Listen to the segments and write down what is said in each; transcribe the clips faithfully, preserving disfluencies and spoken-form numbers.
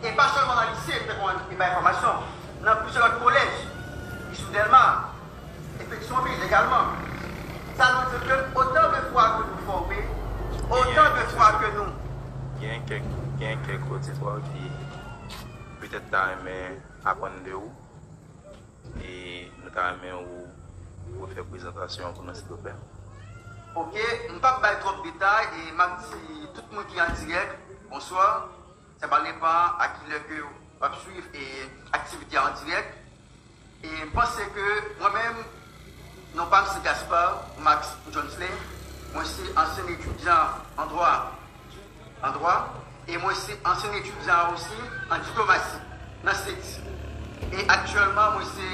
E pa sèlman nan lise, m te konn e bay fòmasyon, nan plizyè lòt kolèj, ici Dèlma, e Petyonvil egalman. Sa vle di ke otan de fwa ke nou fòme, otan de fwa ke nou Gen kèk, gen kèk oditwa ki petèt ta renmen aprann de ou. E nou ta renmen ou refè prezantasyon an pou nou, silvouplè. Ok, m p ap bay twòp detay e m ap di tout moun ki an dirèk, bonswa. Sa va depann a kilè ke w ap swiv e aktivite a an dirèk. E m panse ke mwen menm, non pa m se Gaspard Max Johnsley, mwen se ansyen etidyan an dwa, an dwa, e mwen se ansyen etidyan osi an diplomasi nan state. E aktyèlman, mwen se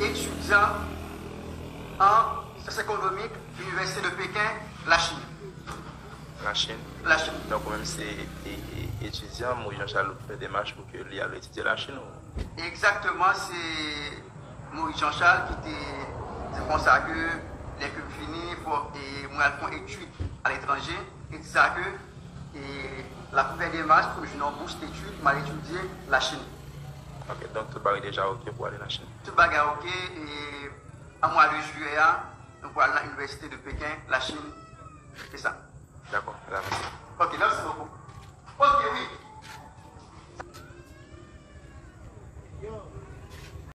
etidyan an syans ekonomik Université de Pékin, Lachin. Lachin. Lachin. Donk ou menm se e, e, etidyan Maurice Jean Charles ou fè demach pou ke li al etidye Lachin ou? Egzakteman, se Maurice Jean Charles ki te di konsa ke lè ke m fini, fò e mwen al fè yon etid aletranje. E di sa ke e l ap fè demach pou m jwenn yon bous etid, m al etidye Lachin. Ok, donk tout bagay deja ok pou ale Lachin? Tout bagay ok. E an mwa de jiyè a, nou pral nan Université de Pékin, Lachin,